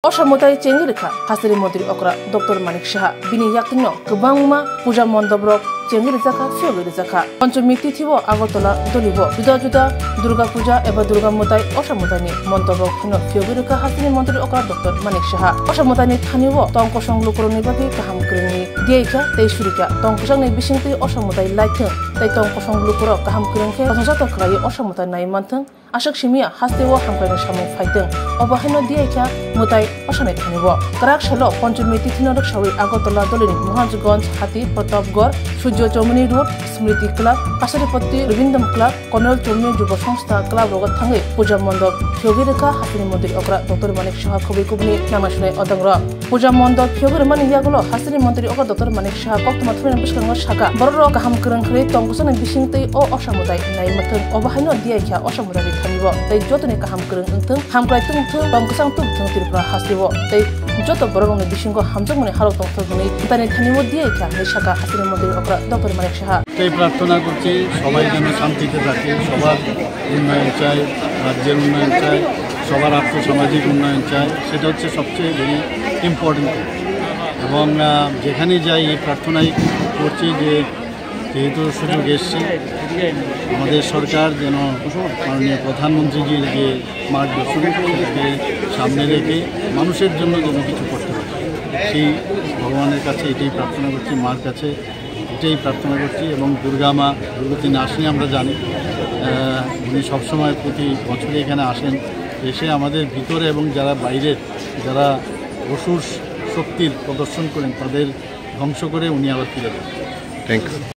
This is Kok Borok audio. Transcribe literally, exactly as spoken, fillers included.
Osa mwtai chengwi rwkha hasteni montri okra Doctor Manik Saha. Bini yakungno kwbangma puja mondoprok chengwi rwjakha, phiyogwi rwjakha. Ponchomi tithi o Agartala dolibo juda juda Durga puja eba Durga mwtai osa mwtaini mondoprok phano phiyogwi rwkha hasteni montri okra Doctor Manik Saha. Osa mwtaini thani o tong kosong lukurokni bagwi kaham kwrwngni diyaikha tei surikha. Tong kwchangni bisingtwi osa mwtai laithwng tei tong kosong lukurok kaham kwrwng khe joto khlaiwi osa mwtai nai manthwng. Aswk simi ya haste o hamkraini samung phaitwng, obo haino diyaikha mwtai osanai thani o. Kwrak salo Ponchomi tithino rwksawi Agartala dolini Maharajganj hati Pratapgarh, Surjo Chowmuni Road, Smriti Club, Kasaripatti Rabindam Club, Colonel Chowmuni Jubo Songstha Club rogo thangwi puja mondop phiyogwi rwkha hasteni montri okra Doctor Manik Saha khobwi kubuni nangna sunai odangrok. Puja mondop phiyogwi rwmani yagulo hasteni montri okra Doctor Manik Saha koktwma thumnaini bwskango sakha, bororok kaham kwrwng khlai tong kwchangni bisingtwi o osa mwtai nai manthwng, obo haino diyaikha osa mwtaini thani o tei jotoni kaham kwrwng wngthwng, hamkrai tongthwng, tong kwchang tubthwng Tripura haste o tei joto bororokni bisingo hamjakmani halok tongthwng hwnwi mwtaini thani o diyaikha hwnwi sakha hasteni montri okra Doctor Manik Saha. এটাই প্রার্থনা করছি, সবাই যেন শান্তিতে থাকে, সবার উন্নয়ন চাই, রাজ্যের উন্নয়ন চাই, সবার আর্থসামাজিক উন্নয়ন চাই, সেটা হচ্ছে সবচেয়ে বেশি ইম্পর্টেন্ট। এবং আহ, যেখানেই যাই, এই প্রার্থনাই করছি যে যেহেতু সুযোগ এসছে, আমাদের সরকার যেন মাননীয় প্রধানমন্ত্রীজির যে মার্গদর্শন, সেটাকে সামনে রেখে মানুষের জন্য যেন কিছু করতে পারে, সেই ভগবানের কাছে এটাই প্রার্থনা করছি, মার কাছে এটাই প্রার্থনা করছি। এবং দুর্গা মা দুর্গতিন আসেনি আমরা জানি, আহ, উনি সবসময় প্রতি বছরই এখানে আসেন, এসে আমাদের ভিতরে এবং যারা বাইরের, যারা অসুর শক্তির প্রদর্শন করেন, তাদের ধ্বংস করে উনি আবার ফিরে যান। Thank you.